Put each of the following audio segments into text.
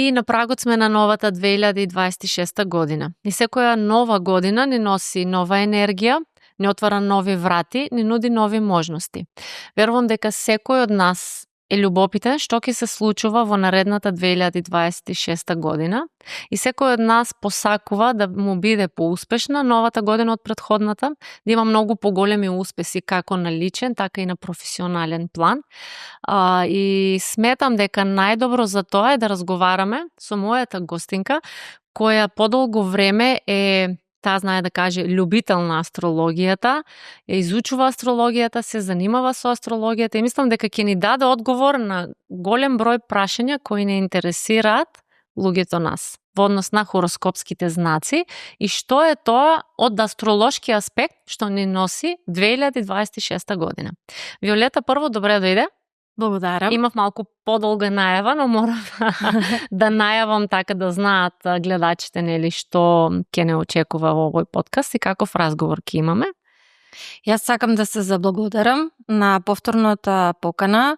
И на прагот сме на новата 2026 година. И секоја нова година ни носи нова енергија, ни отвара нови врати, ни нуди нови можности. Верувам дека секој од нас е љубопитен што ќе се случува во наредната 2026 година и секој од нас посакува да му биде поуспешна новата година од претходната, да има многу поголеми успеси како на личен, така и на професионален план. И сметам дека најдобро за тоа е да разговараме со мојата гостинка, која подолго време таа знае да каже љубител на астрологијата, ја изучува астрологијата, се занимава со астрологијата и мислам дека ќе ни даде одговор на голем број прашања кои не интересираат луѓето нас во однос на хороскопските знаци и што е тоа од астролошки аспект што ни носи 2026 година. Виолета, прво добре дојде. Благодарам. Имав малку подолга најава, но морам да најавам така да знаат гледачите нели што ќе не очекува во овој подкаст и каков разговор ќе имаме. Јас сакам да се заблагодарам на повторната покана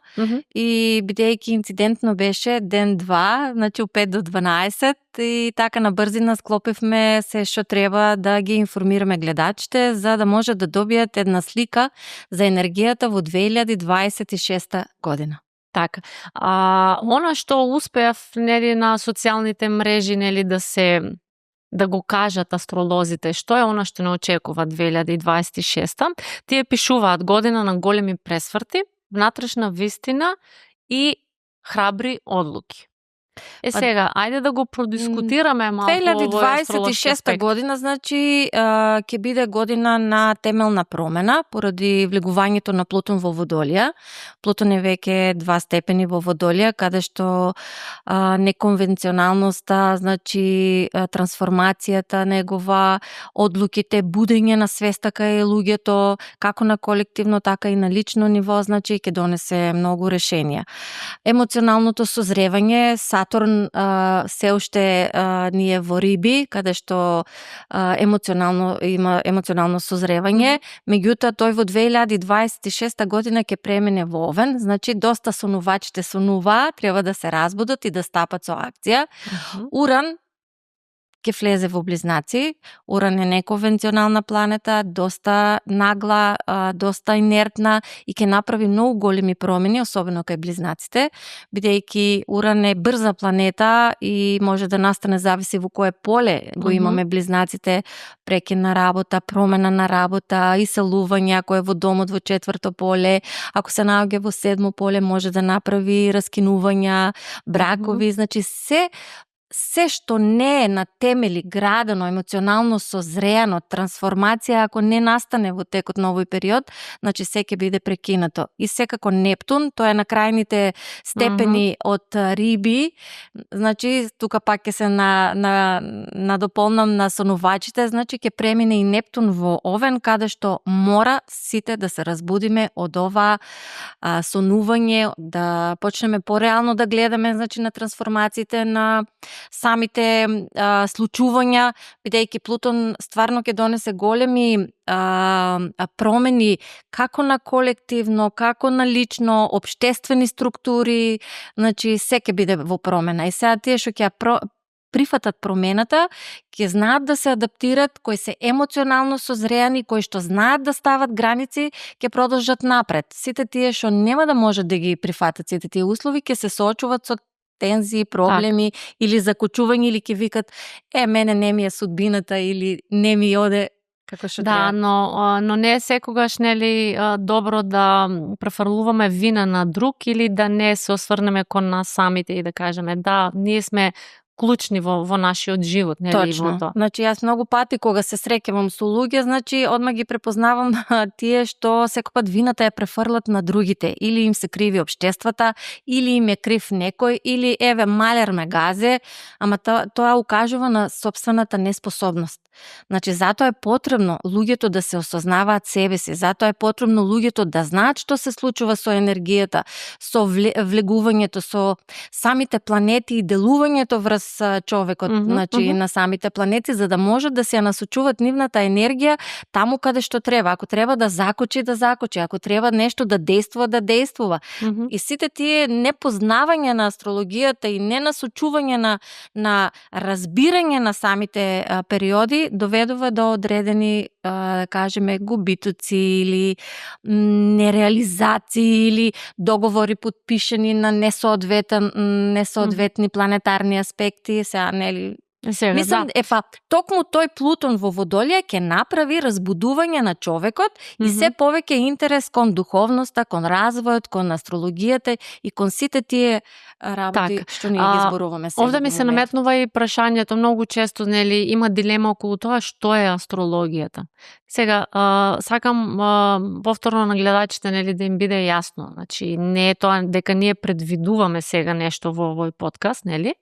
и бидејќи инцидентно беше ден-два, значи у 5 до 12 и така на брзина склопивме се што треба да ги информираме гледачите за да може да добијат една слика за енергијата во 2026 година. Така. Она што успеав нели на социјалните мрежи нели да го кажат астролозите, што е она што не очекува 2026. Тие пишуваат година на големи пресврти, внатрешна вистина и храбри одлуки. Сега, ајде да го продискутираме малку овој астролошки аспект. 2026 година, значи, ќе биде година на темелна промена поради влегувањето на Плутон во Водолија. Плутон е веќе 2 степени во Водолија, каде што неконвенционалноста, значи трансформацијата негова, одлуките, будење на свеста кај луѓето, како на колективно, така и на лично ниво, значи ќе донесе многу решенија. Емоционалното созревање, Сатурн се уште ни е во Риби, каде што има емоционално созревање, меѓутоа тој во 2026 година ќе премине во Овен, значи доста сонувачите сонуваат, треба да се разбудат и да стапат со акција. Уран ќе влезе во Близнаци. Уран е неконвенционална планета, доста нагла, доста инертна и ќе направи многу големи промени, особено кај Близнаците, бидејќи Уран е брза планета и може да настане, зависи во кое поле го имаме Близнаците, прекин на работа, промена на работа, иселување, ако е во домот во 4-то поле, ако се наоѓа во 7-то поле, може да направи раскинувања, бракови, значи се што не е на темели градено, емоционално созреано, трансформација, ако не настане во текот на овој период, значи се ќе биде прекинато. И секако Нептун, тоа е на крајните степени од Риби, значи тука пак ќе се надополнам на сонувачите, значи ќе премине и Нептун во Овен, каде што мора сите да се разбудиме од ова сонување, да почнеме пореално да гледаме, значи на трансформациите на самите случувања, бидејќи Плутон стварно ќе донесе големи промени како на колективно, како на лично, општествени структури, значи се ќе биде во промена. И сега тие што ќе прифатат промената, ќе знаат да се адаптират, кои се емоционално созреани, кои што знаат да стават граници, ќе продолжат напред. Сите тие што нема да можат да ги прифатат сите тие услови, ќе се соочуваат со тензии, проблеми или закочување, или ќе викат мене не ми е судбината или не ми оде како што треба. Но не е секогаш нели добро да префрлуваме вина на друг или да не се осврнеме кон нас самите и да кажеме ние сме клучни во нашиот живот, нели? Точно. Значи јас многу пати кога се среќавам со луѓе, значи одма ги препознавам тие што секој пат вината ја префрлат на другите, или им се криви општествата, или им е крив некој, или малер ме газе, ама тоа укажува на сопствената неспособност. Значи, затоа е потребно луѓето да се осознаваат себе си, затоа е потребно луѓето да знаат што се случува со енергијата, со влегувањето, со самите планети и делувањето врз човекот, значи на самите планети, за да можат да се насочуваат нивната енергија таму каде што треба. Ако треба да закочи, ако треба нешто да действува. И сите тие непознавање на астрологијата и ненасочување на разбирање на самите периоди доведува до одредени, да кажеме, губитоци или нереализации или договори подпишани на несоодветни планетарни аспекти, сега нели. Мислам, токму тој Плутон во Водолија ќе направи разбудување на човекот и се повеќе интерес кон духовноста, кон развојот, кон астрологијата и кон сите тие работи што ние ги зборуваме сега. Овде ми се наметнува и прашањето, многу често нели има дилема околу тоа што е астрологијата. Сега сакам повторно на гледачите нели да им биде јасно. Значи не е тоа дека ние предвидуваме сега нешто во овој подкаст, нели?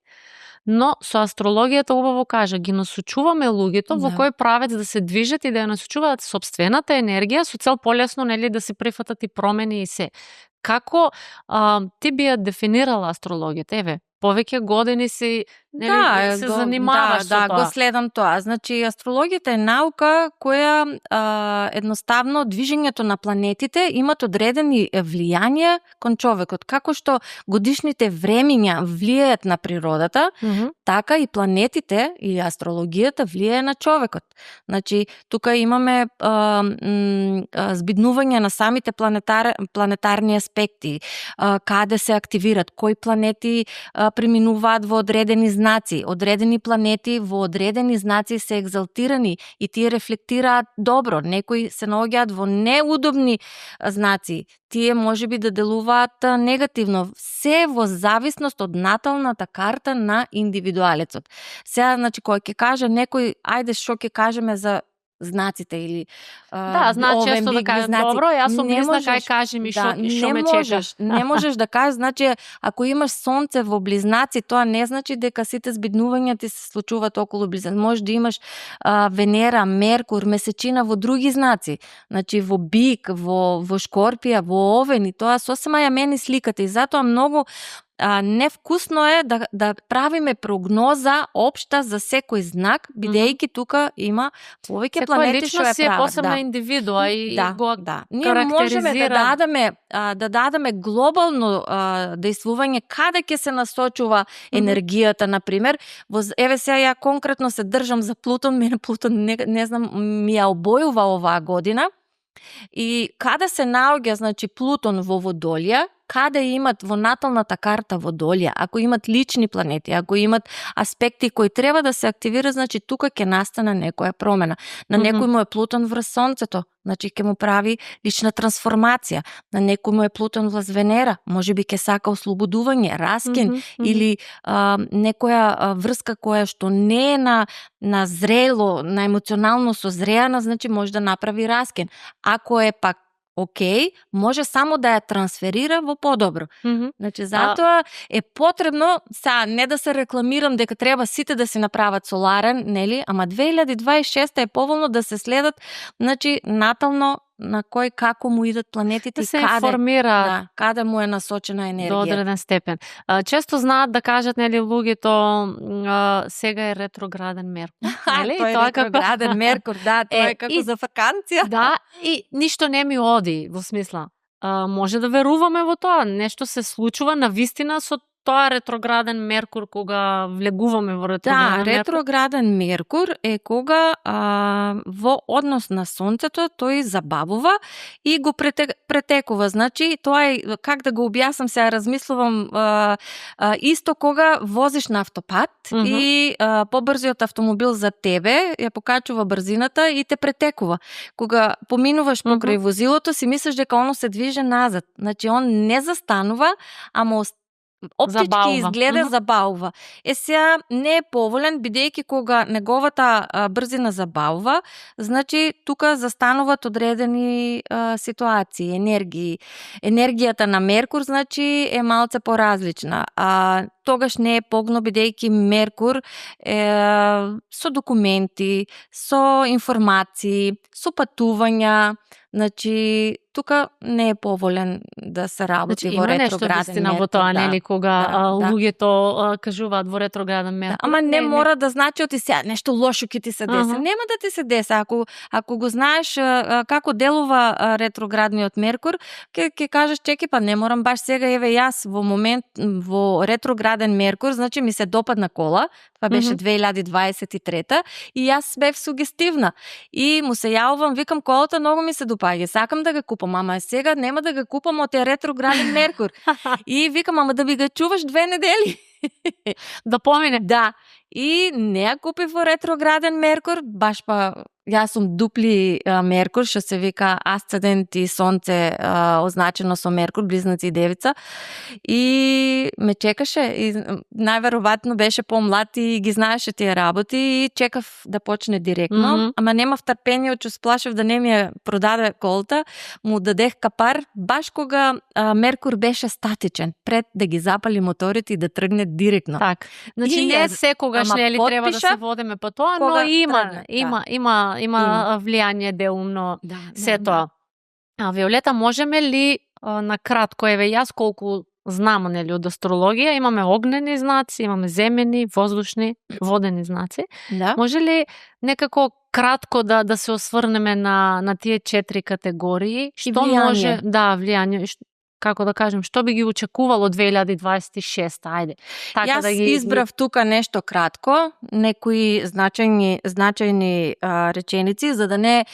Но со астрологијата убаво кажа, ги насочуваме луѓето во кој правец да се движат и да ја насочуваат собствената енергија со цел полесно нели да се прифатат и промени и се. Како ти би ја дефинирала астрологијата? Еве, повеќе години си нели, се занимаваш со тоа. Го следам тоа. Значи, астрологијата е наука која едноставно движењето на планетите имат одредени влијанија кон човекот. Како што годишните времиња влијаат на природата, така и планетите и астрологијата влијае на човекот. Значи, тука имаме збиднување на самите планетарни аспекти, каде се активират, кои планети преминуваат во одредени знаци. Одредени планети во одредени знаци се екзалтирани и тие рефлектираат добро. Некои се наоѓаат во неудобни знаци. Тие можеби да делуваат негативно. Се во зависност од наталната карта на индивидуалецот. Сега, значи, кој ќе каже некој, ајде што ќе кажеме за знаците или знае често да каже добро, јас сум мисла кај кажи ми што ме чекаш. Не можеш да кажеш, значи ако имаш сонце во близнаци, тоа не значи дека сите збиднувања ти се случуваат околу близнаци. Може да имаш Венера, Меркур, месечина во други знаци. Значи во Бик, во Шкорпија, во Овен, и тоа сосема ја мени сликата и затоа многу невкусно е да правиме прогноза општа за секој знак, бидејќи тука има повеќе планети што ја прават. Секоја личност е посебна индивидуа и го ние можеме да дадеме глобално дејствување каде ќе се насочува енергијата, например. Еве сега ја конкретно се држам за Плутон, мене Плутон не знам ми ја обојува оваа година. И каде се наоѓа, значи, Плутон во Водолија, каде имат во наталната карта Водолија, ако имат лични планети, ако имат аспекти кои треба да се активира, значи тука ќе настане некоја промена. На некој му е Плутон врз Сонцето, значи ќе му прави лична трансформација. На некој му е Плутон врз Венера, можеби ќе сака ослободување, раскин или некоја врска која што не е на зрело, на емоционално созреана, значи може да направи раскин. Ако е пак окей, може само да ја трансферира во подобро. Значи, затоа е потребно, не да се рекламирам дека треба сите да се направат соларен, нели, ама 2026 е поволно да се следат, значи, натално на кој како му идат планетите да се информира каде му е насочена енергија. До одреден степен. Често знаат да кажат, нели, луѓето сега е ретрограден Меркур. Нели? Тоа е ретрограден Меркур, тоа е како за ваканција. Да, и ништо не ми оди, во смисла. Може да веруваме во тоа, нешто се случува навистина со тоа ретрограден Меркур кога влегуваме во ретрограден Меркур. Ретрограден Меркур е кога во однос на Сонцето тој забавува и го претекува. Значи, тоа е, как да го објаснам, сега размислувам, исто кога возиш на автопат и побрзиот автомобил за тебе ја покачува брзината и те претекува. Кога поминуваш покрај возилото, си мислиш дека оно се движе назад. Значи, он не застанува, ама оптички Забавува. изгледа забавува. Сега не е поволен, бидејќи кога неговата брзина забавува, значи тука застануваат одредени ситуации, енергии. Енергијата на Меркур, значи, е малце поразлична. Тогаш не е погно, бидејќи Меркур е со документи, со информации, со патувања, значи тука не е поволен да се работи во ретрограден Меркур. Има нешто вистина во тоа, нели, кога луѓето кажуваат во ретрограден Меркур. Ама не мора да значи оти сега нешто лошо ќе ти се деси. Нема да ти се деси. Ако го знаеш како делува ретроградниот Меркур, ќе кажеш чеки, па не морам баш сега, еве јас во ретрограден Меркур, значи ми се допадна кола, това беше 2023 и јас бев сугестивна. И му се јавувам, викам, колата многу ми се допаѓа, сакам да го купам, ама сега нема да го купам од ретрограден Меркур. И викам, ама да би го чуваш 2 недели. Да помине. Да. И не ја купив во ретрограден Меркур, баш па јас сум дупли Меркур, што се вика асцендент и сонце означено со Меркур, близнаци и девица. И ме чекаше и најверојатно беше помлад и ги знаеше тие работи и чекав да почне директно, ама немав трпение, че сплашив да не ми ја продаде колата, му дадех капар баш кога Меркур беше статичен, пред да ги запали моторите и да тргне директно. Так. Значи не секогаш нели треба да се водиме по тоа, но има влијание деумно се тоа. Виолета, можеме ли на кратко, еве јас колку знамо нели од астрологија, имаме огнени знаци, имаме земени, воздушни, водени знаци. Да. Може ли некако кратко да се осврнеме на тие 4 категории? Што може, влијание, како да кажем, што би ги очекувало 2026, ајде. Така јас да ги избрав тука нешто кратко, некои значајни реченици, за да не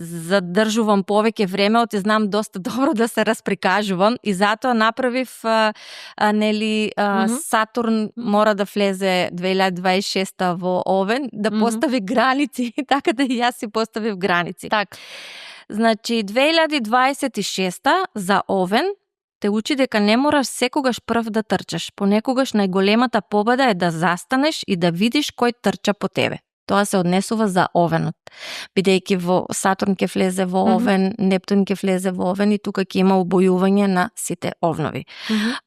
задржувам повеќе време, оти знам доста добро да се расприкажувам и затоа направив нели Сатурн мора да влезе 2026 во Овен, да постави граници, така да и јас си поставив граници. Так. Значи 2026 за Овен те учи дека не мораш секогаш прв да трчаш. Понекогаш најголемата победа е да застанеш и да видиш кој трча по тебе. Тоа се однесува за Овенот. Бидејќи во Сатурн ќе влезе во Овен, Нептун ќе влезе во Овен и тука ќе има обојување на сите овнови.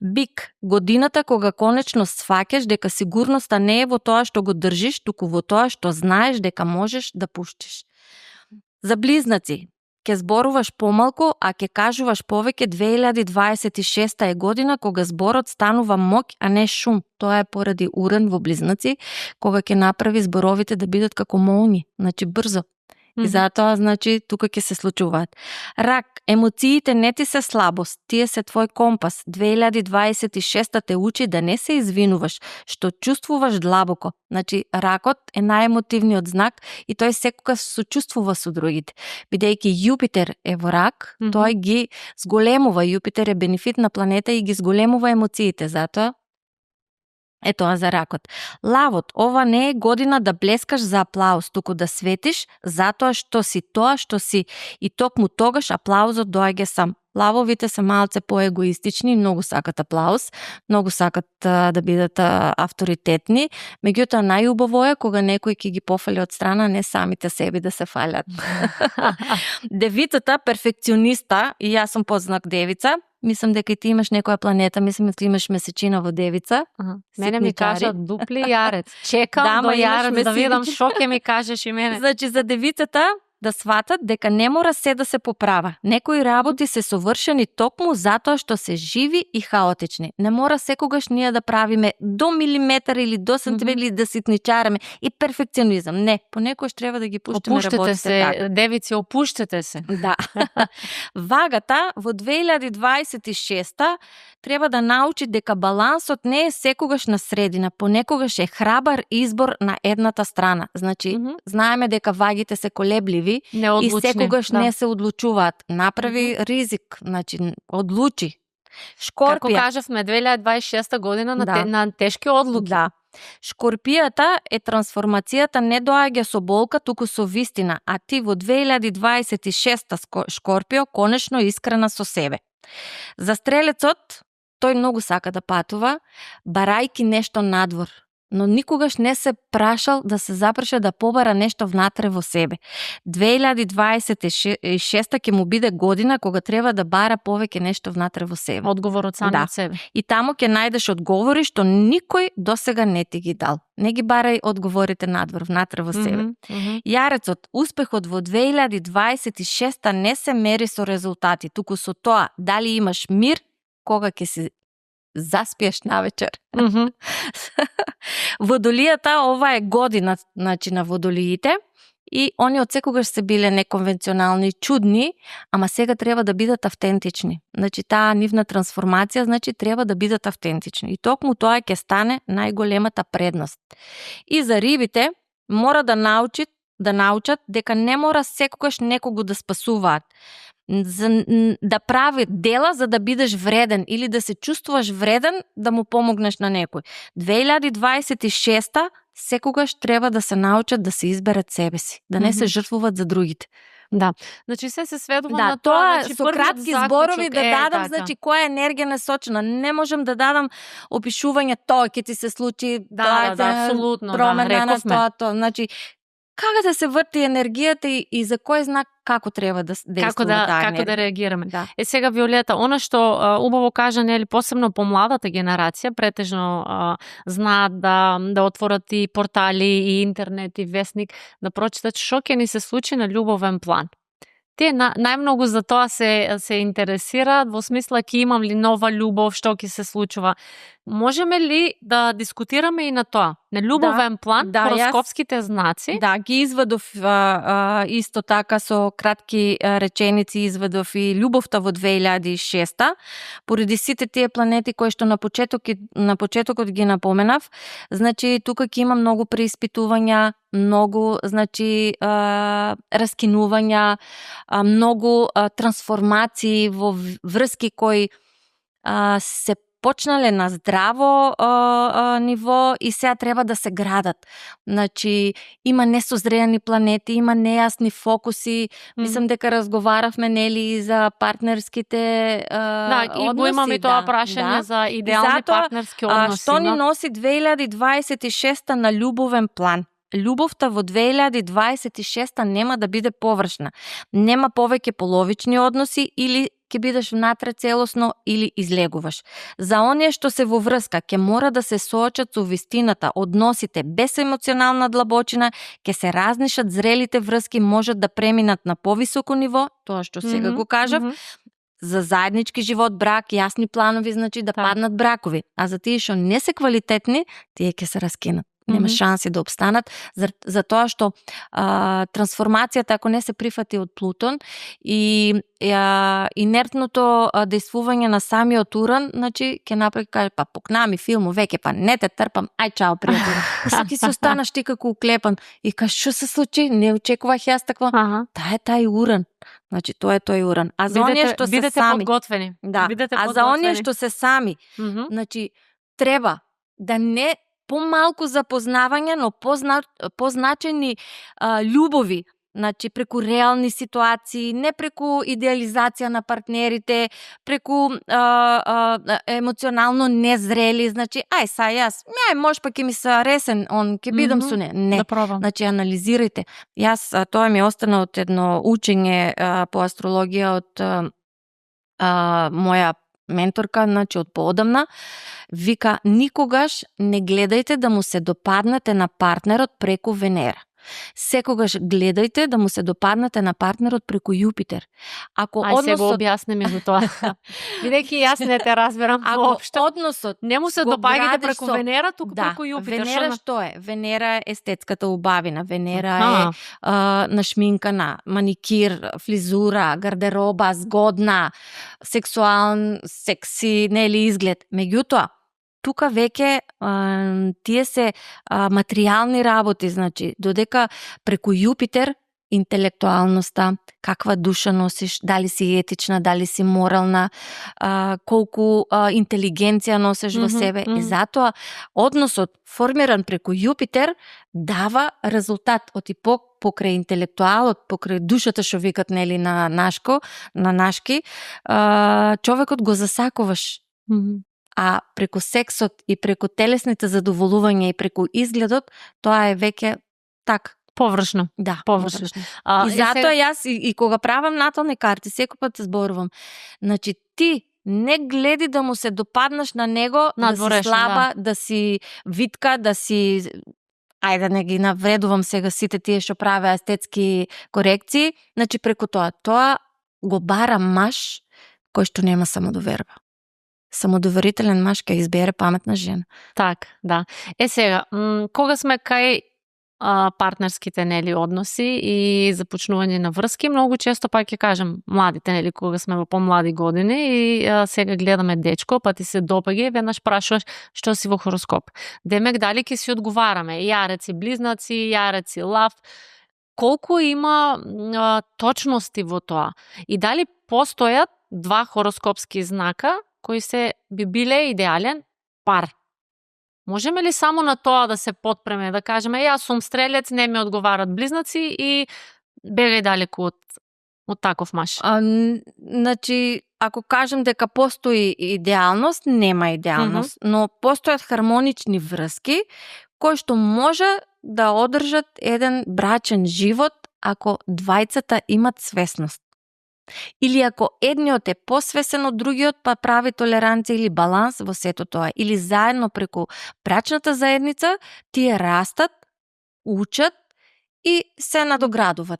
Бик, годината кога конечно сфаќаш дека сигурноста не е во тоа што го држиш, туку во тоа што знаеш дека можеш да пуштиш. За Близнаци, ќе зборуваш помалку, а ќе кажуваш повеќе. 2026 е година кога зборот станува моќ, а не шум. Тоа е поради Уран во Близнаци, кога ќе направи зборовите да бидат како молњи, значи брзо. И затоа, значи, тука ќе се случуваат. Рак, емоциите не ти се слабост, тие се твој компас. 2026 те учи да не се извинуваш, што чувствуваш длабоко. Значи, ракот е најемотивниот знак и тој секогаш сочувствува со другите. Бидејќи Јупитер е во рак, тој ги зголемува. Јупитер е бенефитна планета и ги зголемува емоциите, затоа е тоа за ракот. Лавот, ова не е година да блескаш за аплауз, туку да светиш затоа што си тоа што си и токму тогаш аплаузот доаѓа сам. Лавовите се малце поегоистични, многу сакат аплауз, многу сакат да бидат авторитетни, меѓутоа најубаво е кога некој ќе ги пофали од страна, не самите себе да се фалят. Девицата, перфекциониста, и јас сум подзнак девица, мислам дека и ти имаш некоја планета, мислам дека имаш месечина во девица. Мене ми кажат дупли јарец. Чекам до јарец да видам што ќе ми кажеш и мене. Значи за девицата да сватат дека не мора се да се поправа. Некои работи се совршени токму затоа што се живи и хаотични. Не мора секогаш ние да правиме до милиметар или до сантиметар или да ситничараме и перфекционизам. Не, понекогаш треба да ги пуштиме работите. Опуштете се, девици, опуштете се. Да. Вагата во 2026 треба да научи дека балансот не е секогаш на средина, понекогаш е храбар избор на едната страна. Значи, знаеме дека вагите се колебливи и секогаш не се одлучуваат. Направи ризик, значи одлучи. Шкорпија. Како кажавме 2026 година на тешки одлуки. Да. Шкорпијата е трансформацијата не доаѓа со болка, туку со вистина, а ти во 2026 Шкорпио конечно искрена со себе. За Стрелецот тој многу сака да патува, барајки нешто надвор, но никогаш не се прашал да се запреше да побара нешто внатре во себе. 2026 ќе му биде година кога треба да бара повеќе нешто внатре во себе. Одговор од самиот себе. И таму ќе најдеш одговори што никој досега не ти ги дал. Не ги барај одговорите надвор, внатре во себе. Јарецот, успехот во 2026 не се мери со резултати, туку со тоа дали имаш мир кога ќе се заспиеш навечер. Водолијата, ова е година, значи, на водолиите, и они од секогаш се биле неконвенционални, чудни, ама сега треба да бидат автентични. Значи, таа нивна трансформација, значи, треба да бидат автентични. И токму тоа ќе стане најголемата предност. И за рибите, мора да научат дека не мора секогаш некого да спасуваат. Да прави дела за да бидеш вреден или да се чувствуваш вреден да му помогнеш на некој. 2026 секогаш треба да се научат да се изберат себе си, да не се жртвуват за другите. Да. Значи се сведува на тоа, значи, со кратки зборови да дадам, значи која енергија насочена. Не можам да дадам опишување тоа ќе ти се случи, апсолутно, промена на тоа. Значи како да се врти енергијата и за кој знак како треба да действува таа енергија. Како да реагираме. Да. Сега, Виолета, она што убаво кажа, нели, посебно помладата генерација, претежно знаат да отворат и портали, и интернет, и весник, да прочитат што ќе ни се случи на љубовен план. Те најмногу за тоа се интересираат, во смисла ќе имам ли нова љубов, што ќе се случува. Можеме ли да дискутираме и на тоа? На љубовен план, хороскопските знаци? Да, ги извадов исто така со кратки реченици, извадов и љубовта во 2006. Поради сите тие планети кои што на почетокот ги напоменав, значи тука ќе има многу преиспитувања, многу, значи, раскинувања, многу трансформации во врски кои се почнале на здраво ниво и сега треба да се градат. Значи, има несозреани планети, има нејасни фокуси. Мислам дека разговаравме, нели, за партнерските односи. И го имаме и тоа прашање за идеални партнерски односи. Што ни носи 2026 на љубовен план? Љубовта во 2026 нема да биде површна. Нема повеќе половични односи или ќе бидеш внатре целосно или излегуваш. За оние што се во врска, ќе мора да се соочат со вистината, односите без емоционална длабочина, ќе се разнишат, зрелите врски можат да преминат на повисоко ниво, тоа што сега го кажав, за заеднички живот, брак, јасни планови, значи да паднат бракови. А за тие што не се квалитетни, тие ќе се раскинат. Нема шанси да обстанат, за тоа што трансформацијата, ако не се прифати од Плутон и инертното дејствување на самиот Уран, значи ќе направи, каже, па покнами филму веќе, па не те трпам, ај чао, пријатели. Сега ќе се останаш ти како уклепан. И каже, што се случи? Не очекувах јас такво. Таа е тај Уран. Значи, тоа е тој Уран. А за оние што се сами, подготвени. Да. А за оние што се сами, значи, треба да не помалку запознавање, но позначени љубови, значи преку реални ситуации, не преку идеализација на партнерите, преку емоционално незрели, значи ај са јас, може па ќе ми се ресен, он ќе бидам со не. Не, значи анализирајте. Јас, тоа ми остана од едно учење по астрологија од моја менторка, значи од поодамна, вика, никогаш не гледајте да му се допаднете на партнерот преку Венера. Секогаш гледајте да му се допаднете на партнерот преку Јупитер. Ако се го објасни ми за тоа. Бидејќи јас не те разберам воопшто. Ако односот не му се допаѓате преку Венера, туку преку Јупитер. Венера што е? Венера е естетската убавина. Венера е нашминкана, маникир, флизура, гардероба, згодна, сексуален, секси, нели изглед. Меѓутоа, тука веќе тие се материјални работи, значи, додека преку Јупитер интелектуалноста, каква душа носиш, дали си етична, дали си морална, колку интелигенција носиш во себе. И затоа односот формиран преку Јупитер дава резултат оти покрај интелектуалот, покрај душата што викат, нели, на нашки, човекот го засакуваш. А преку сексот и преку телесните задоволувања и преку изгледот, тоа е веќе так. Површно. Да, површно. И затоа јас и кога правам натални карти, секој пат се зборувам. Значи ти не гледи да му се допаднаш на него, да си слаба, да си витка, да си... Ајде, не ги навредувам сега сите тие што правеа естетски корекции. Значи преку тоа го бара маж кој што нема самодоверба. Самодоверителен маж ќе избере паметна жена. Так, да. Сега, кога сме кај партнерските односи и започнување на врски, многу често па ќе кажем младите, кога сме во помлади години и сега гледаме дечко, па ти се допаѓа и веднаш прашуваш што си во хороскоп. Демек дали ќе си одговараме јареци близнаци, јареци лав, колку има точности во тоа и дали постојат два хороскопски знака кои би биле идеален пар. Можеме ли само на тоа да се потпреме, да кажеме јас сум стрелец, не ми одговарат близнаци и бегај далеку од таков маж? Значи, ако кажем дека постои идеалност, нема идеалност, но постојат хармонични врски кои што може да одржат еден брачен живот ако двајцата имат свесност. Или ако едниот е посвесен од другиот, па прави толеранција или баланс во сето тоа. Или заедно преку брачната заедница тие растат, учат и се надоградуваат.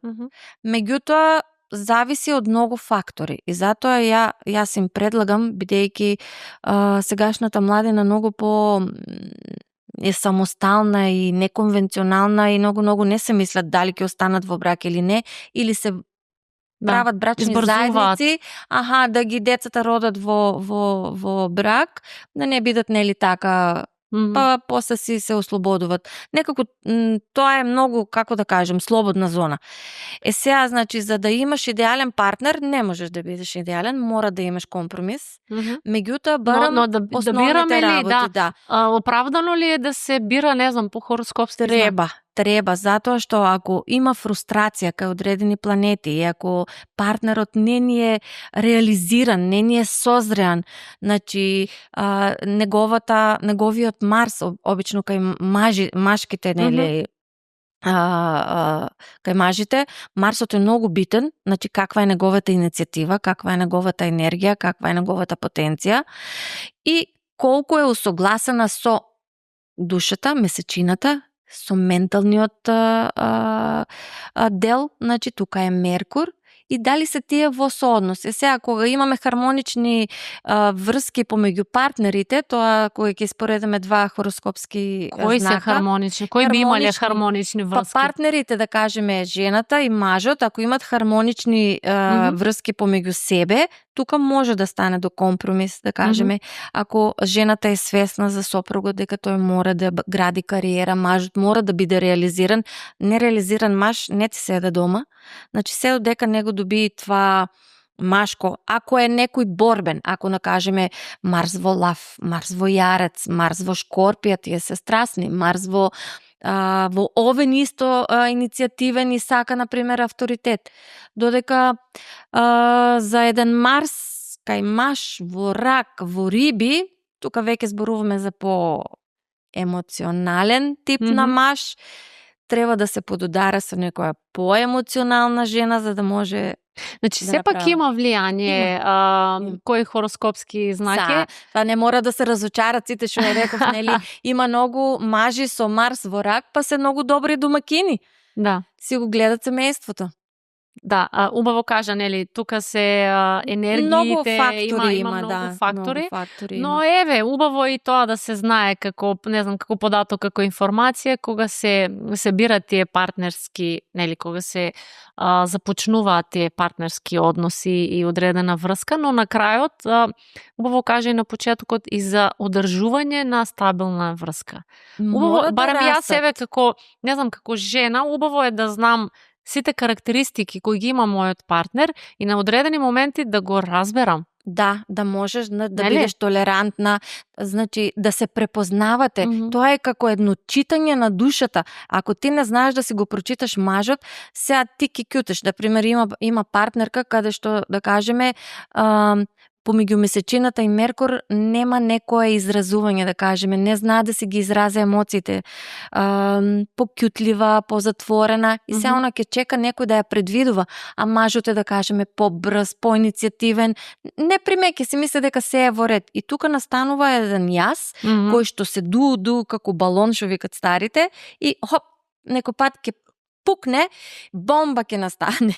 Меѓутоа, зависи од многу фактори. И затоа јас им предлагам, бидејќи сегашната младина многу по е самостална и неконвенционална и многу не се мислат дали ќе останат во брак или не, или се прават брачни заедници, да ги децата родат во брак, да не бидат така, па после си се ослободуват. Некако тоа е многу, како да кажем, слободна зона. Сега, значи, за да имаш идеален партнер, не можеш да бидеш идеален, мора да имаш компромис. Меѓутоа, барам основните работи. Да. Оправдано ли е да се бира, не знам, по хороскопски знак? Треба, затоа што ако има фрустрација кај одредени планети и ако партнерот не ни е реализиран, не ни е созреан, значи неговиот Марс, обично кај машките, кај мажите, Марсот е многу битен, значи каква е неговата иницијатива, каква е неговата енергија, каква е неговата потенција и колку е усогласена со душата, месечината, со менталниот дел, значи тука е Меркур, и дали се тие во сооднос. Сега, кога имаме хармонични врски помеѓу партнерите, тоа кога ќе споредиме два хороскопски кои знака. Кои се хармонични? Кои би имале хармонични врски? Па партнерите, да кажеме, жената и мажот, ако имат хармонични врски помеѓу себе, тука може да стане до компромис, да кажеме. Ако жената е свесна за сопругот дека тој мора да гради кариера, мажот мора да биде реализиран, нереализиран маж не ти седе дома. Значи се додека него доби това машко, ако е некој борбен, ако накажеме Марс во лав, Марс во јарец, Марс во шкорпија, тие се страстни, Марс во овен исто иницијативен и сака, например, авторитет. Додека за еден Марс кај маж во рак, во риби, тука веќе зборуваме за по-емоционален тип на маж, треба да се подудара со некоја поемоционална жена за да може. Значи сепак има влијание кој хороскопски знаки. Тоа не мора да се разочарат сите што реков, нели? Има многу мажи со Марс во рак, па се многу добри домакини. Да. Си го гледат семејството. Да, убаво кажа, нели, тука се енергиите, многу фактори има многу фактори, многу фактори но еве, убаво и тоа да се знае како, не знам, како податок, како информација, кога се бират тие партнерски, нели, кога се започнуваат тие партнерски односи и одредена врска, но на крајот, убаво кажа и на почетокот и за одржување на стабилна врска. Убаво, барем јас себе како, не знам, како жена, убаво е да знам сите карактеристики кои ги има мојот партнер и на одредени моменти да го разберам. Да можеш да бидеш толерантна, значи да се препознавате. Тоа е како едно читање на душата. Ако ти не знаеш да си го прочиташ мажот, сега ти ки кјутеш. Например, има партнерка каде што, да кажеме, помеѓу месечината и Меркур нема некое изразување, да кажеме, не знае да си ги изрази емоциите, покјутлива, позатворена и се она ќе чека некој да ја предвидува, а мажот е, да кажеме, побрз, поиницијативен, не примеќе, си мисли дека се е во ред. И тука настанува еден јас, кој што се ду како балон, што викат старите, и хоп, некој пат ќе пукне, бомба ќе настане.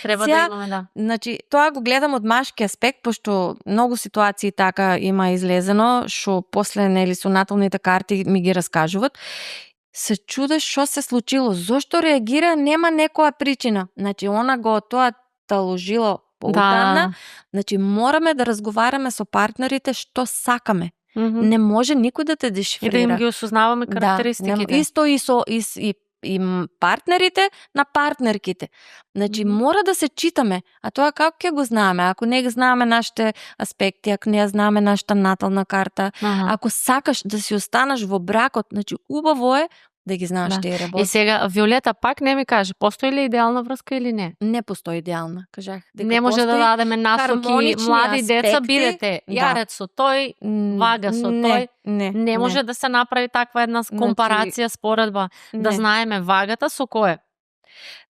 Треба да имаме, да. Значи, тоа го гледам од машки аспект, пошто многу ситуации така има излезено, што после, нели, со наталните карти ми ги раскажуват. Се чудеш што се случило, зошто реагира, нема некоја причина. Значи, она го тоа таложило поутамна. Значи, мораме да разговараме со партнерите што сакаме. Не може никој да те дешифрира. И да им ги осознаваме карактеристиките. Исто и партнерите на партнерките. Значи, мора да се читаме. А тоа како ќе го знаеме? Ако не ги знаеме нашите аспекти, ако не ја знаеме нашата натална карта, ако сакаш да си останеш во бракот, значи, убаво е да ги знаеш тие работи. И сега, Виолета пак не ми каже, постои ли идеална врска или не? Не постои идеална, кажах. Дека не може да дадеме насоки, млади деца бидете, јарец со тој, вага со тој. Не може да се направи таква една компарација, споредба, да знаеме вагата со кое.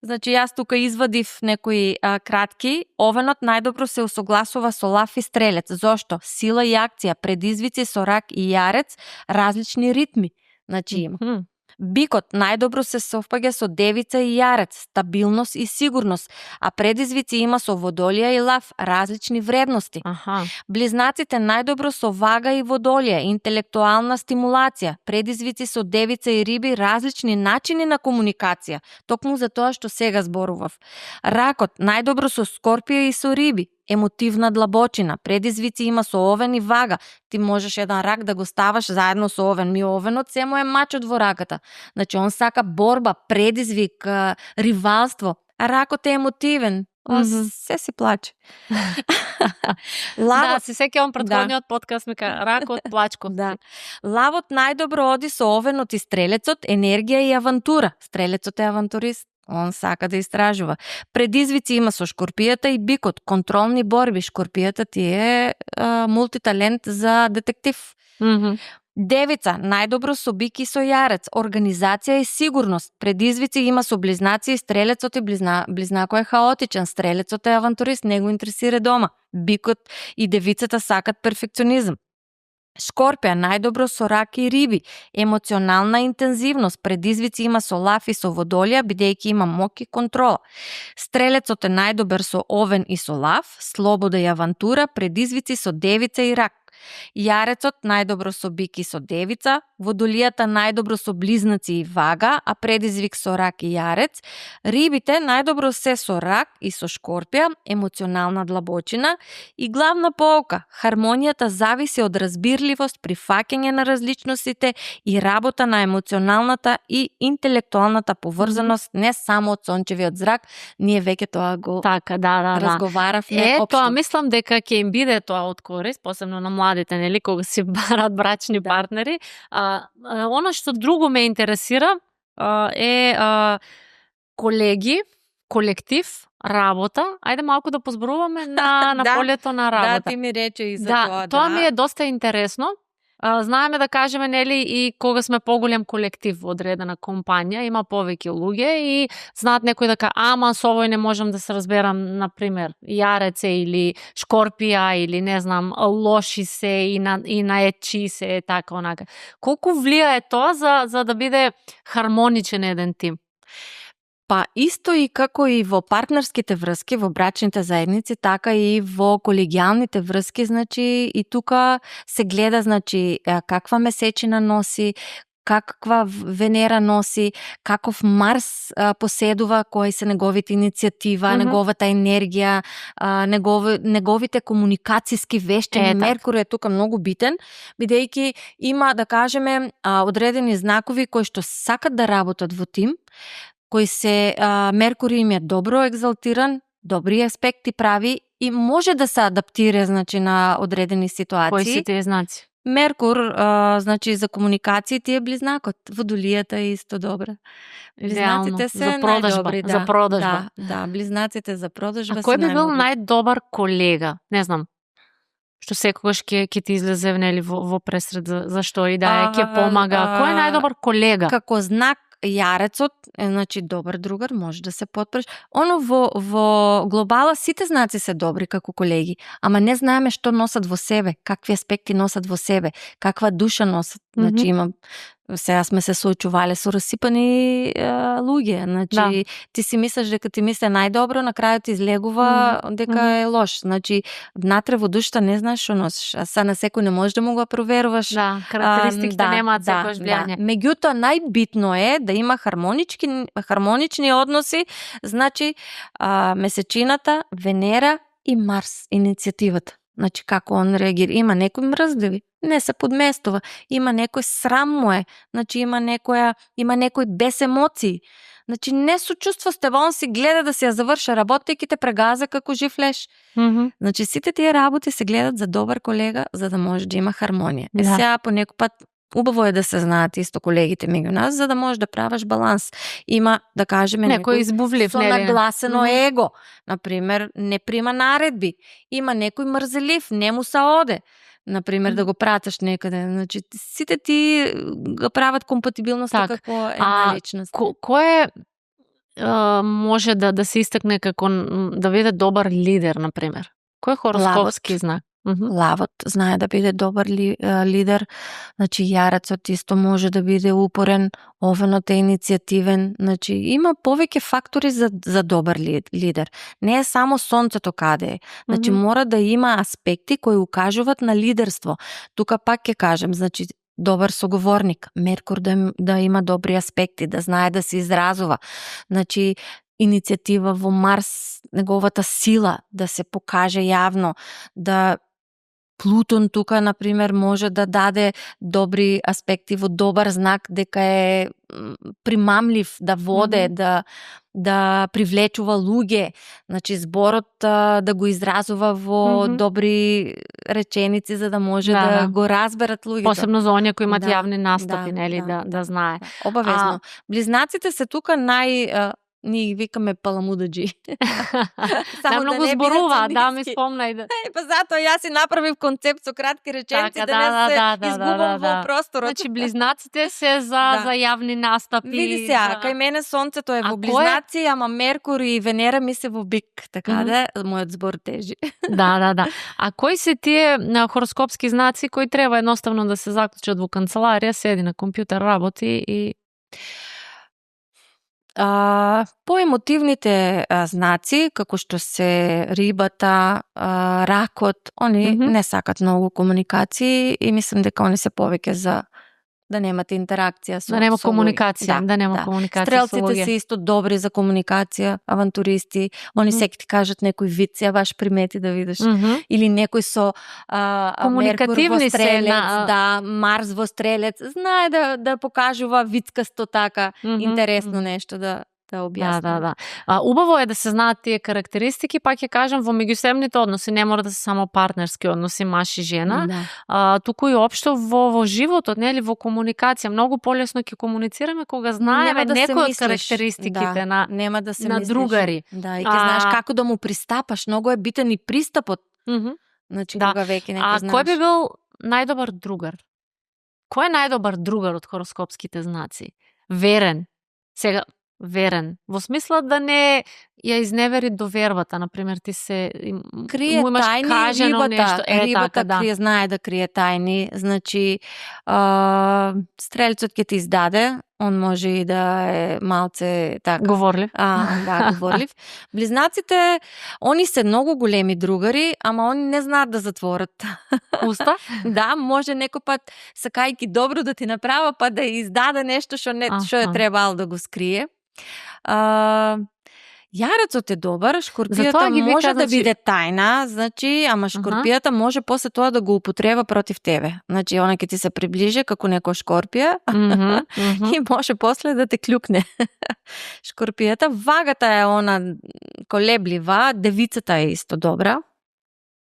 Значи, јас тука извадив некои кратки. Овенот најдобро се усогласува со лав и стрелец. Зошто? Сила и акција, предизвици со рак и јарец, различни ритми. Значи, има. Бикот најдобро се совпаѓа со девица и јарец, стабилност и сигурност, а предизвици има со водолија и лав, различни вредности. Близнаците најдобро со вага и водолија, интелектуална стимулација, предизвици со девица и риби, различни начини на комуникација, токму за тоа што сега зборував. Ракот најдобро со скорпија и со риби, емотивна длабочина, предизвици има со овен и вага. Ти можеш еден рак да го ставаш заедно со овен. Овенот се му е мачот во раката. Значи, он сака борба, предизвик, ривалство. А ракот е емотивен. Се си плаче. Лавот, да, се сеќавам претходниот подкаст ми кажа, ракот, плачко. Да. Лавот најдобро оди со овенот и стрелецот, енергија и авантура. Стрелецот е авантурист. Он сака да истражува. Предизвици има со шкорпијата и бикот, контролни борби. Шкорпијата ти е мултиталент за детектив. Девица, најдобро со бик и со јарец, организација и сигурност. Предизвици има со близнаци и стрелецот и близнакот е хаотичен, стрелецот е авантурист, не го интересира дома. Бикот и девицата сакат перфекционизм. Шкорпија, најдобро со рак и риби, емоционална интензивност, предизвици има со лав и со водолија, бидејќи има мок и контрола. Стрелецот е најдобар со овен и со лав, слобода и авантура, предизвици со девица и рак. Јарецот најдобро со бик и со девица, водолијата најдобро со близнаци и вага, а предизвик со рак и јарец. Рибите најдобро се со рак и со шкорпија, емоционална длабочина и главна поука. Хармонијата зависи од разбирливост, прифаќање на различностите и работа на емоционалната и интелектуалната поврзаност, не само од сончевиот зрак. Ние веќе тоа го разговаравме општо. Тоа мислам дека ќе им биде тоа од корист, посебно на младите, нели, кога си барат брачни партнери. Оно што друго ме интересира е колеги, колектив, работа. Ајде малку да позборуваме на полето на работа. Да, ти ми рече и за тоа. Тоа ми е доста интересно. Знаеме, да кажеме, нели, и кога сме поголем колектив во одредена компанија, има повеќе луѓе и знаат некој дека ама со овој не можам да се разберам, например, јареце или шкорпија или не знам, лоши се и наечи се, така онака. Колку влијае тоа за да биде хармоничен еден тим? Па исто и како и во партнерските врски, во брачните заедници, така и во колегијалните врски, значи и тука се гледа, значи, каква месечина носи, каква Венера носи, каков Марс поседува, кои се неговите иницијатива, неговата енергија, неговите комуникацијски вештини. Меркур е тука многу битен, бидејќи има, да кажеме, одредени знакови кои што сакат да работат во тим, кој се Меркур им е добро екзалтиран, добри аспекти прави и може да се адаптира, значи, на одредени ситуации. Кои се тие знаци? Меркур, значи, за комуникација ти е близнакот. Водолијата е исто добра. Близнаците се за продажба, најдобри, за продажба. Да, близнаците за продажба. А кој би бил најдобар колега? Не знам, што секогаш ќе ти излезе нели во пресред зашто и да ќе помага. Кој е најдобар колега? Како знак јарецот е, значи, добар другар, може да се потпреш. Оно во глобала сите знаци се добри како колеги, ама не знаеме што носат во себе, какви аспекти носат во себе, каква душа носат. Значи, има сега сме се соочувале со расипани луѓе. Значи, ти си мислиш дека ти мисле најдобро, на крајот излегува дека е лош. Значи, внатре во душата не знаеш што носиш, а са на секој не можеш да му го проверуваш. Да, карактеристиките немаат секојаш влијание. Меѓутоа, најбитно е да има хармонични односи, значи, месечината, Венера и Марс, иницијативата. Значи, како он реагира. Има некој мрзливи, не се подместува. Има некој срам му е. Значи, има некој без емоции. Значи, не сочувства с тебе, он си гледа да си ја заврши работа и ки те прегаза како жив леш. Значи, сите тие работи се гледат за добар колега, за да може да има хармонија. Сега по некој пат убаво е да се знаат исто колегите меѓу нас, за да можеш да правиш баланс. Има, да кажеме, некој избувлив, со нагласено его. Например, не прима наредби. Има некој мрзелив, не му се оде. Например, да го пратиш некаде. Значи, сите ти го прават компатибилноста како една личност. Кој може да се истакне како да биде добар лидер, например? Кој е хороскопски знак? Лавот знае да биде добар лидер, значи јарецот исто може да биде упорен, овенот е иницијативен, значи има повеќе фактори за добар лидер. Не е само сонцето каде е. Значи мора да има аспекти кои укажуваат на лидерство. Тука пак ќе кажем, значи добар соговорник, Меркур да има добри аспекти, да знае да се изразува. Значи иницијатива во Марс, неговата сила да се покаже јавно, да Плутон тука, например, може да даде добри аспекти во добар знак, дека е примамлив, да воде, да привлечува луѓе, значи зборот да го изразува во добри реченици, за да може да го разберат луѓето. Посебно за оние кои имат јавни настапи, нели, да знае. Обавезно. Близнаците се тука ние ги викаме паламудаджи. Да, многу зборува, да, ми спомнај. Па затоа јас си направив концепт со кратки реченици, да не се изгубам во просторот. Значи, близнаците се за јавни настапи. Види се, кај мене сонцето е во близнаци, ама Меркур и Венера ми се во бик, така да, мојот збор тежи. Да. А кои се тие хороскопски знаци кои треба едноставно да се заклучат во канцеларија, седи на компјутер, работи и... Поемотивните знаци, како што се рибата, ракот, они не сакат многу комуникации и мислам дека они се повеќе за да немате интеракција со да нема комуникација, да нема комуникација со луѓе. Стрелците се исто добри за комуникација, авантуристи, они секи ти кажат некој виц, ја баш примети да видиш, или некој со Меркур во Стрелец, Марс во Стрелец, знае да покажува вицкасто така, интересно нешто да објасни. Да. Убаво е да се знаат тие карактеристики, пак ќе кажам, во меѓусебните односи не мора да се само партнерски односи маж и жена, туку и општо во животот, нели, во комуникација. Многу полесно ќе комуницираме кога знаеме некои од карактеристиките на другари. Да, и ќе знаеш како да му пристапаш, многу е битен и пристапот. Значи, кога веќе некој знаеш. Кој би бил најдобар другар? Кој е најдобар другар од хороскопските знаци? Верен. Сега, верен. Во смисла да не ја изневери довербата, например, ти се крие тајни, рибата крие, знае да крие тајни, значи стрелецот ќе ти издаде, он може и да е малце така. Говорлив. Говорлив. Близнаците, они се многу големи другари, ама они не знаат да затворат уста. Да, може некој пат сакајки добро да ти направа, па да издаде нешто што е требало да го скрие. Јарецот е добар, шкорпијата може да биде тајна, значи, ама шкорпијата може после тоа да го употреба против тебе. Значи, она ќе ти се приближи како некој шкорпија и може после да те клюкне. Шкорпијата, вагата е она колеблива, девицата е исто добра.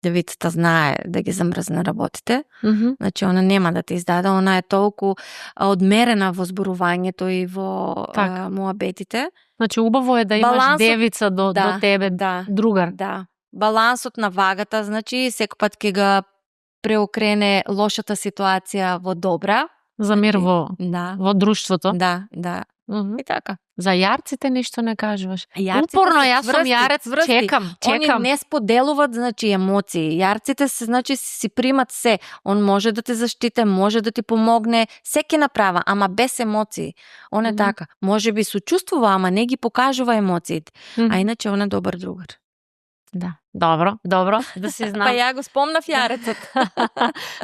Девицата знае да ги замрзне работите. Значи, она нема да те издаде, она е толку одмерена во зборувањето и во муабетите. Значи, убаво е да имаш девица до тебе, другар. Да. Балансот на вагата, значи, секој пат ќе преокрене лошата ситуација во добра. За мир Да. во друштвото. Да. Мгм. И така. За јарците ништо не кажуваш. Јарците Упорно, се јас сум јарец, чекам. Они не споделуваат, емоции. Јарците се, си примат се. Он може да те заштите, може да ти помогне, се ќе направа, ама без емоции. Он е така. Може би сочувствува, ама не ги покажува емоциите. А иначе он е добар другар. Да, добро, да си знам. Па ја го спомнав јарецот.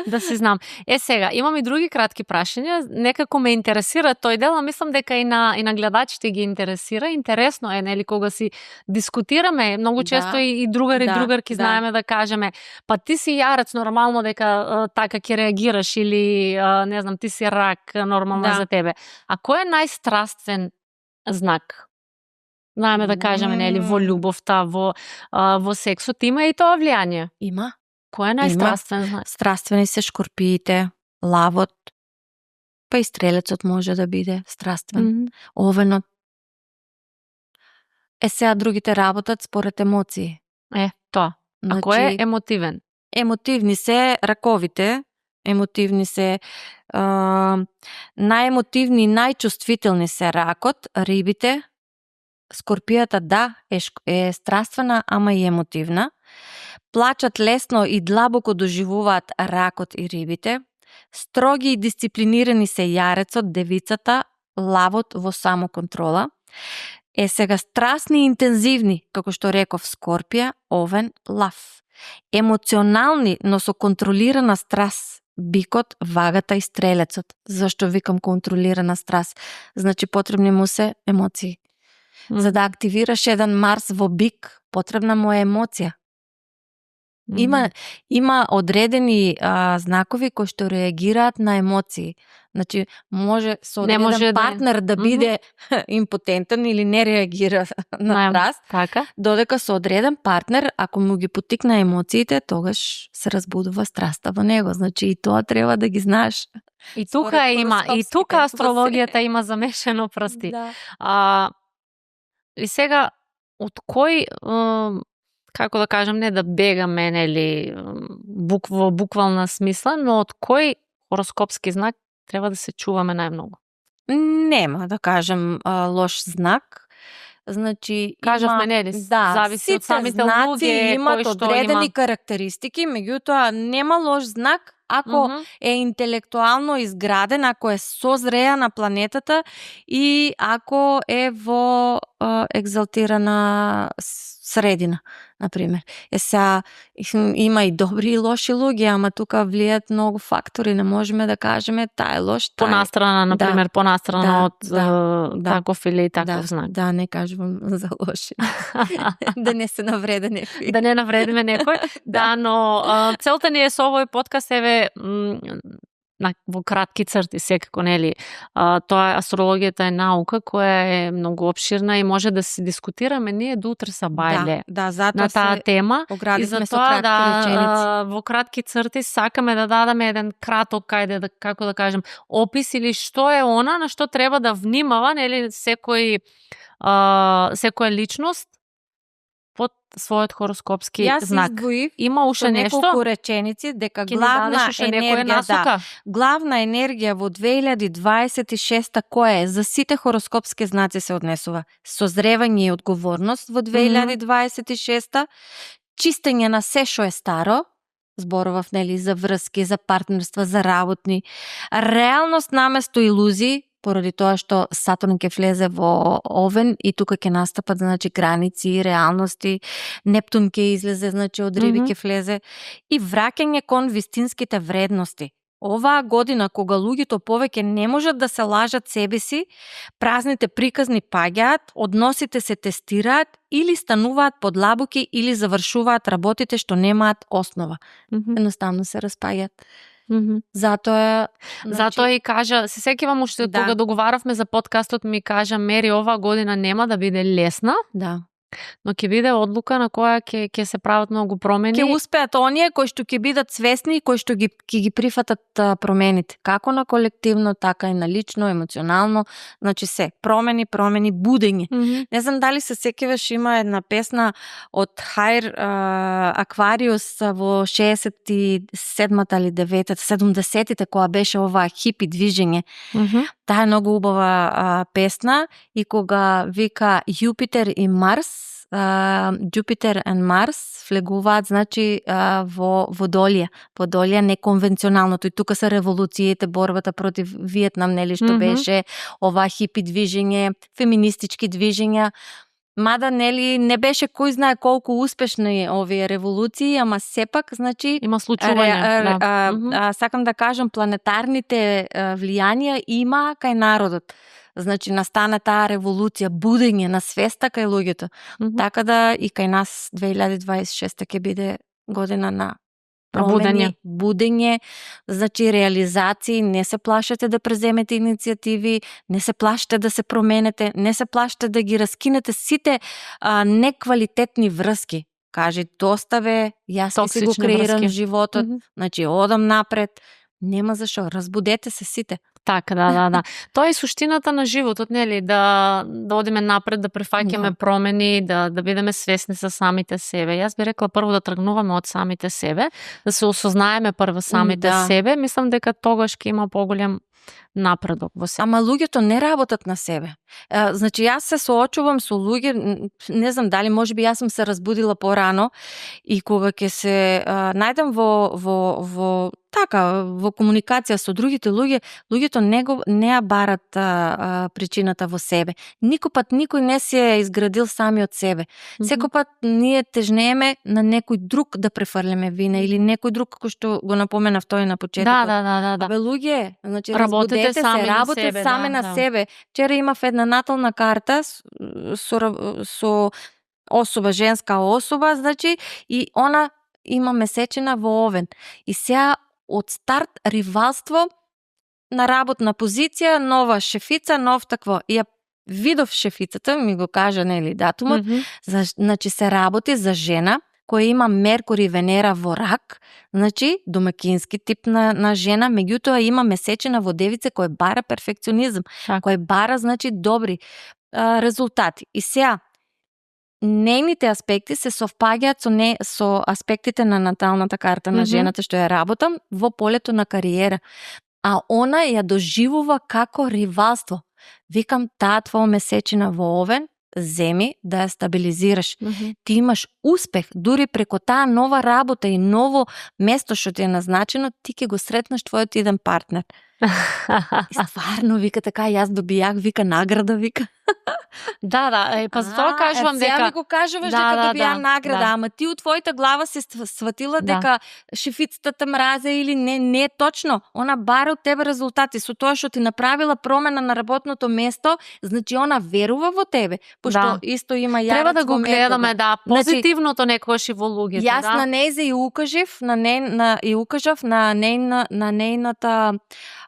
Да си знам. Сега, имам и други кратки прашања, некако ме интересира тој дел, а мислам дека и на гледачите ги интересира. Интересно е, нели, кога си дискутираме, многу често и другари, другарки знаеме да кажеме, па ти си јарец, нормално дека така ќе реагираш, или не знам, ти си рак, нормално за тебе. А кој е најстрастен знак? Знаеме да кажеме, нели, во љубовта, во сексот, има и тоа влијание? Има. Кој е најстрастен знак? Страствени се шкорпиите, лавот, па и стрелецот може да биде страствен. Овенот. Сега другите работат според емоции. Тоа. А кој е емотивен? Емотивни се раковите, емотивни се најемотивни, најчувствителни се ракот, рибите. Скорпијата е страствена, ама и емотивна. Плачат лесно и длабоко доживуваат ракот и рибите. Строги и дисциплинирани се јарецот, девицата, лавот во самоконтрола. Сега страстни и интензивни, како што реков, Скорпија, Овен, Лав. Емоционални, но со контролирана страст, Бикот, Вагата и Стрелецот. Зашто викам контролирана страст? Значи потребни му се емоции. За да активираш еден Марс во Бик, потребна му е емоција. Има одредени знакови кои што реагираат на емоции. Значи, може со одреден партнер да биде импотентен или не реагира на страст, додека со одреден партнер, ако му ги потикна емоциите, тогаш се разбудува страста во него. Значи, и тоа треба да ги знаеш. И тука астрологијата има замешано прсти. И сега, од кој, како да кажам, не да бегаме, нели, во буквална смисла, но од кој хороскопски знак треба да се чуваме најмногу? Нема, да кажем, лош знак. Значи, кажавме, нели, зависи од самите луѓе, имат одредени карактеристики, меѓутоа нема лош знак ако е интелектуално изграден, ако е созреа на планетата и ако е во екзалтирана средина, например. Сега има и добри и лоши луѓе, ама тука влијат многу фактори, не можеме да кажеме тај е лош, тај. Понастрана, например, понастрана од таков или таков знак. Да, не кажувам за лоши. Да не се навреде некој. Да не навредиме некој. Да, но целта ни е со овој подкаст во кратки црти, секако, нели. Тоа астрологијата е наука која е многу опширна и може да се дискутираме ние до утре са бајле на таа тема. И затоа во кратки црти сакаме да дадеме еден краток, како да кажем, опис или што е она на што треба да внимава, нели, секоја личност под својот хороскопски знак. Има уште нешто? Неколку реченици дека главна енергија во 2026 која е за сите хороскопски знаци се однесува созревање и одговорност во 2026, чистење на се што е старо, зборував, нели, за врски, за партнерства, за работни, реалност наместо илузии, поради тоа што Сатурн ќе влезе во Овен и тука ќе настапат, значи, граници, реалности, Нептун ќе излезе, значи, од Риби ќе влезе и враќање кон вистинските вредности. Оваа година, кога луѓето повеќе не можат да се лажат себе си, празните приказни паѓаат, односите се тестираат или стануваат подлабоки или завршуваат работите што немаат основа. Едноставно се распаѓаат. Затоа и кажа, се сеќавам уште кога договаравме за подкастот, ми кажа, Мери, оваа година нема да биде лесна. Да. Но ќе биде одлука на која ќе се прават многу промени. Ќе успеат оние кои што ќе бидат свесни и кои што ќе ги прифатат промените. Како на колективно, така и на лично, емоционално. Значи се, промени, будење. Не знам дали се сеќаваш, има една песна од Хайр Аквариус во 67-та или 9-та, 70-тите, која беше оваа хипи движење. Таа е многу убава песна и кога вика Јупитер и Марс, Jupiter and Mars влегуваат, значи, во Водолија. Водолија неконвенционалното. И тука се револуциите, борбата против Виетнам, нели, што беше ова хипи движење, феминистички движења. Мада, нели, не беше кој знае колку успешни овие револуции, ама сепак, значи, има случување. Сакам да кажам, планетарните влијанија има кај народот. Значи, настана таа револуција, будење на свеста кај луѓето. Така да и кај нас 2026 ќе биде година на промени, будење, значи реализации, не се плашете да преземете иницијативи, не се плашете да се променете, не се плашете да ги раскинете сите неквалитетни врски. Кажи, доставе, јас ќе си го креирам животот, значи одам напред, нема зашо, разбудете се сите. Така, да. Тоа е суштината на животот, нели, да одиме напред, да прифаќаме промени, да бидеме свесни за самите себе. Јас би рекла прво да тргнуваме од самите себе, да се осознаеме прво самите себе. Мислам дека тогаш ќе има поголем напредок во себе. Ама луѓето не работат на себе. Значи, јас се соочувам со луѓе, не знам дали можеби јас сум се разбудила порано и кога ќе се најдам во комуникација со другите луѓе, луѓето не ја барат причината во себе. Никој пат никој не се е изградил сами од себе. Секој пат ние тежнееме на некој друг да префрлиме вина или некој друг, кој што го напоменав тој на почетокот. Да. Абе, луѓе, значи, разбудете се, работете сами на себе. Вчера имав една натална карта со особа, женска особа, значи, и она има месечина во Овен. И сега од старт ривалство на работна позиција, нова шефица, нов такво. И ја видов шефицата, ми го кажа, нели, датумот, значи се работи за жена која има Меркур и Венера во рак, значи домакински тип на жена, меѓутоа има месечина во Девице кој бара перфекционизм, кој бара, значи, добри резултати. И сега, нејните аспекти се совпаѓаат со аспектите на наталната карта на жената што ја работам во полето на кариера. А она ја доживува како ривалство. Викам, таа твоја месечина во Овен, земи да ја стабилизираш. Ти имаш успех, дури преко таа нова работа и ново место што ти е назначено, ти ќе го сретнеш твојот иден партнер. И стварно, вика, така, јас добијах, вика, награда, вика. Да, па за тоа кажувам дека... Сега ми го кажуваш дека добија награда, ама ти у твојата глава се сватила дека шефицата те мразе или не е точно. Она бара од тебе резултати. Со тоа што ти направила промена на работното место, значи она верува во тебе. Пошто исто има јарец. Треба да го гледаме, позитивното некојаш и во луѓето. Јас на нејзе и укажав на нејната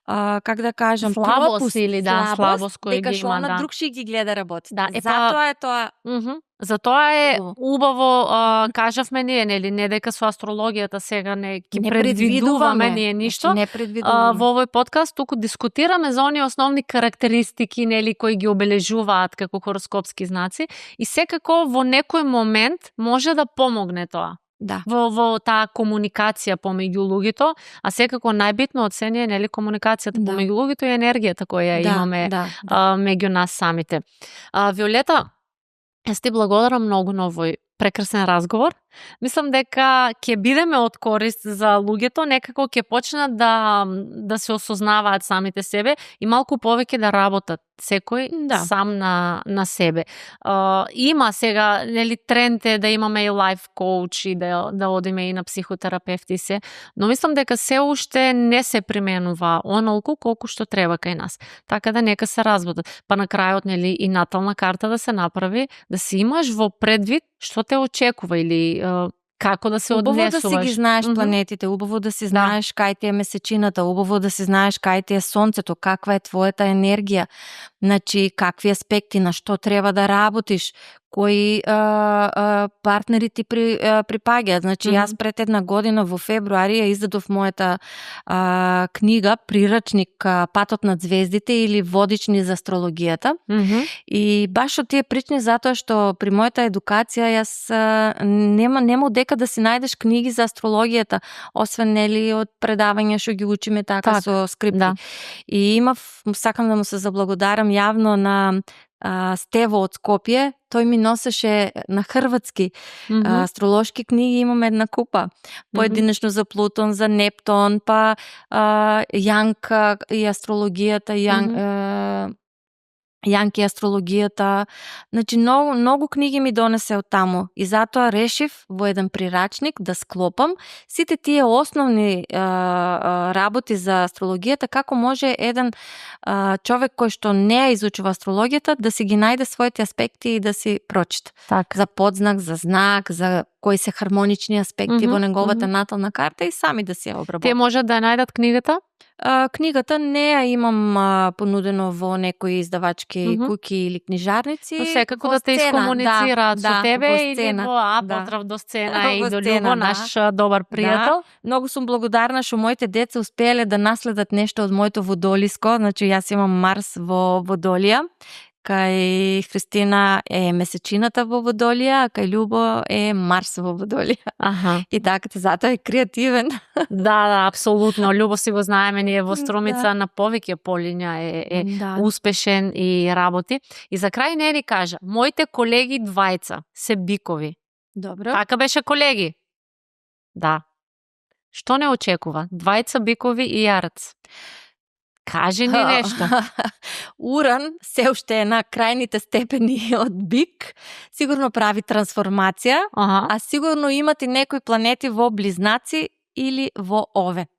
как да кажам, слабост или слабост кој дека ги има, она друг ќе ги гледа работи. Затоа е тоа. Затоа е убаво, кажавме ние, нели, не дека со астрологијата сега не предвидуваме ние ништо. Не предвидуваме. Во овој подкаст туку дискутираме за оние основни карактеристики, нели, кои ги обележуваат како хороскопски знаци и секако во некој момент може да помогне тоа. Да. Во таа комуникација помеѓу луѓето, а секако најбитно од се е, нели, комуникацијата помеѓу луѓето и енергијата која имаме меѓу нас самите. Виолета, јас ти благодарам многу на овој прекрасен разговор. Мислам дека ќе бидеме од корист за луѓето, некако ќе почнат да се осознаваат самите себе и малку повеќе да работат секој сам на себе. Има сега, нели, тренд е да имаме и лайф коуч и да одиме и на психотерапевти се, но мислам дека се уште не се применува онолку колку што треба кај нас. Така да нека се разбудат. Па на крајот, нели, и натална карта да се направи, да си имаш во предвид што те очекува или како да се однесуваш. Убаво да си ги знаеш планетите, убаво да си знаеш кај ти е месечината, убаво да си знаеш кај ти е сонцето, каква е твојата енергија. Значи, какви аспекти, на што треба да работиш, кои партнери ти припаѓаат. Значи, јас пред една година во февруари ја издадов мојата книга, прирачник Патот над звездите или водични за астрологијата. И баш од тие причини, затоа што при мојата едукација јас нема дека да си најдеш книги за астрологијата, освен нели од предавања што ги учиме така со скрипти. Да. И сакам да му се заблагодарам јавно на Стево од Скопје. Тој ми носеше на хрватски астролошки книги, имаме една купа. Поединечно за Плутон, за Нептун, па Јанка и астрологијата, Јанки астрологијата. Значи, многу книги ми донесе од таму. И затоа решив во еден прирачник да склопам сите тие основни работи за астрологијата, како може еден човек кој што не ја изучува астрологијата да си ги најде своите аспекти и да си прочита. За подзнак, за знак, за кои се хармонични аспекти во неговата натална карта и сами да си ја обработат. Те можат да ја најдат книгата? Книгата не ја имам понудено во некои издавачки куки или книжарници. Но секако да те искомуницираат со тебе или во поздрав до Сцена и до Љубо, наш добар пријател. Многу сум благодарна што моите деца успеале да наследат нешто од моето водолиско. Значи, јас имам Марс во Водолија. Кај Христина е месечината во Водолија, а кај Љубо е Марс во Водолија. И така, затоа е креативен. Да, апсолутно. Љубо си го знаеме, ние во Струмица на повеќе полиња е успешен и работи. И за крај не ни кажа, моите колеги двајца се бикови. Добро. Така беше, колеги? Да. Што не очекува? Двајца бикови и јарец. Кажи ни нешто. Уран се уште е на крајните степени од бик, сигурно прави трансформација, а сигурно имат и некои планети во Близнаци или во Овен.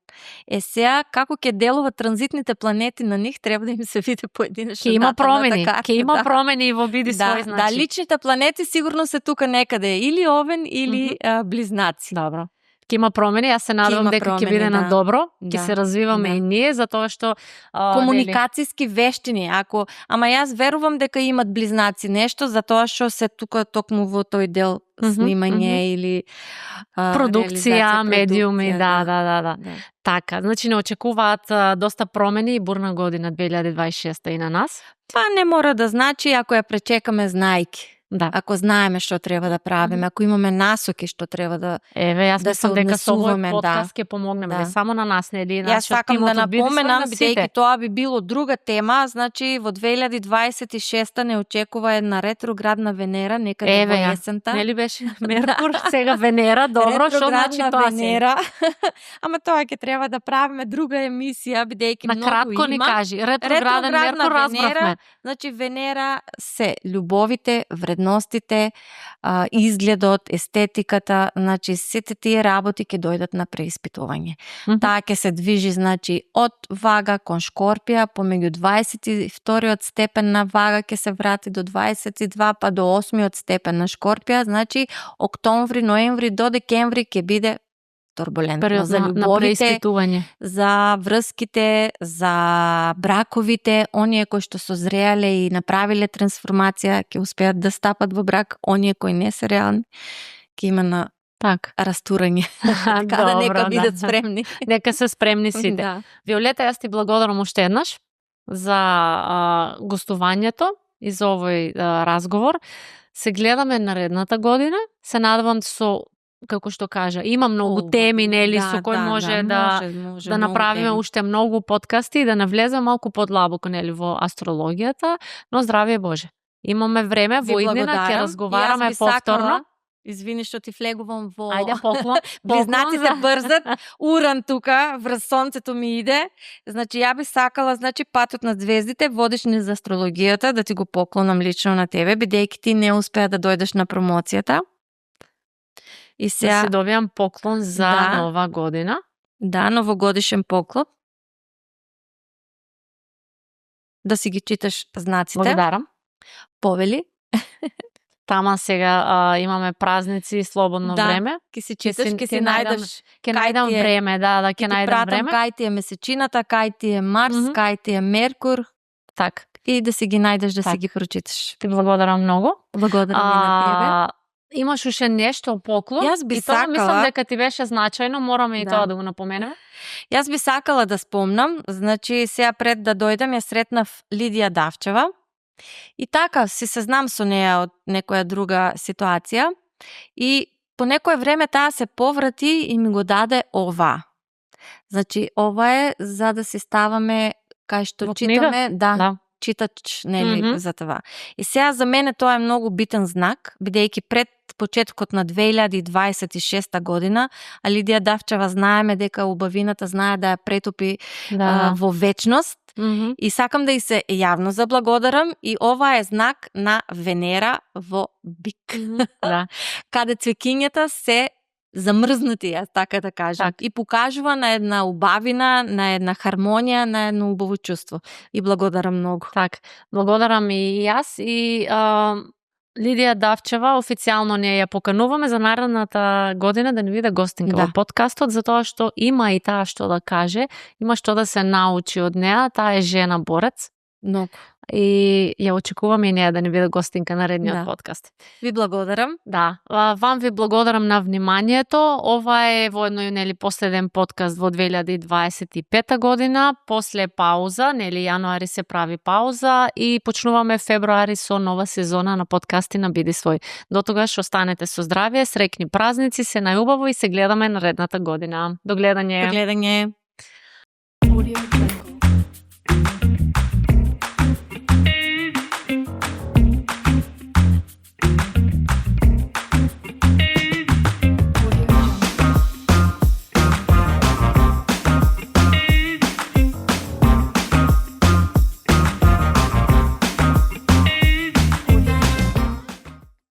Сега, како ќе делуваат транзитните планети на нив, треба да им се види поединечно. Ќе има промени, ќе има промени и во биди свој значи. Да, личните планети сигурно се тука некаде, или Овен, или Близнаци. Добро. Ќе има промени, јас се надевам дека ќе биде на добро, ќе се развиваме и ние, затоа што комуникацијски вештини, ама јас верувам дека имат Близнаци нешто, затоа што се тука токму во тој дел снимање или продукција, медиуми, да. Така, значи не очекуваат доста промени и бурна година 2026 и на нас. Па не мора да значи ако ја пречекаме знајки. Да. Ако знаеме што треба да правиме, ако имаме насоки што треба да јас мислам дека со овој подкаст ќе помогнеме, не само на нас, нели, Јас сакам да напоменам, бидејќи тоа би било друга тема, значи во 2026 не очекува една ретроградна Венера некаде во есента. Нели беше Меркур, сега Венера, добро, што значи тоа Венера? Ама тоа ќе треба да правиме друга емисија, бидејќи многу има. На кратко ни кажи, ретрограден Меркур разбравме. Значи Венера се љубовите, вредностите, изгледот, естетиката, значи сите тие работи ќе дојдат на преиспитување. Таа ќе се движи, значи, од Вага кон Шкорпија, помеѓу 22-иот степен на Вага ќе се врати до 22, па до 8-иот степен на Шкорпија, значи октомври, ноември до декември ќе биде турбулентно за љубовите, за врските, за браковите, оние кои што созреале и направиле трансформација, ќе успеат да стапат во брак, оние кои не се реални, ќе има на растурање. Така да нека бидат спремни. Нека се спремни сите. Виолета, јас ти благодарам уште еднаш за гостувањето и за овој разговор. Се гледаме наредната година. Се надевам со како што кажа, има многу теми, нели, со кои може да направиме уште многу подкасти и да навлеземе малку подлабоко, нели, во астрологијата, но здравје Боже. Имаме време, во иднина ќе разговараме повторно. Извини што ти флегувам во... Ајде, поклон. Близнаците брзат, Уран тука, врз сонцето ми иде. Значи, ја би сакала, значи, Патот над звездите, водиш ни за астрологијата, да ти го поклонам лично на тебе, бидејќи ти не успеа да дојдеш на промоцијата. И сега... Да си добијам поклон за нова година. Да, новогодишен поклон. Да си ги читаш знаците. Благодарам. Повели. Тама сега имаме празници и слободно време. Ке си читаш, ке си најдеш. Ке најдам време, ке најдам време. Кај ти е месечината, кај ти е Марс, кај ти е Меркур. Так. и да си ги најдеш да Так. си ги прочиташ. Ти благодарам многу. Благодарам и на тебе. Имаш уште нешто поклон? Јас би и тоа сакала- мислам дека ти беше значајно, мораме и Да. тоа да го напоменеме. Јас би сакала да спомнам, значи сега пред да дојдам ја сретнав Лидија Давчева и така си се знам со неја од некоја друга ситуација и по некое време таа се поврати и ми го даде ова. Значи ова е за да си ставаме кај што Во книга? читаме, Да. читач, нели, Мгм. за това. И сега за мене тоа е многу битен знак, бидејќи пред почетокот на 2026 година, а Лидија Давчева знаеме дека убавината знае да ја претопи Да. во вечност. Мгм. И сакам да и се јавно заблагодарам и ова е знак на Венера во Бик. Да. Каде цвеќињата се замрзнати, јас така да кажам. Так. И покажува на една убавина, на една хармонија, на едно убаво чувство. И благодарам многу. Так, благодарам и јас и Лидија Давчева официјално не ја покануваме за наредната година да не биде гостинка Да. во подкастот, затоа што има и таа што да каже, има што да се научи од неа, таа е жена борец Многу. и ја очекуваме и неа да не биде гостинка на редниот Да. подкаст. Ви благодарам. Да, вам ви благодарам на вниманието. Ова е воедно и нели последен подкаст во 2025 година, после пауза, нели јануари се прави пауза и почнуваме февруари со нова сезона на подкасти на Биди свој. До тогаш останете со здравје, среќни празници, се најубаво и се гледаме наредната година. До гледање. До гледање.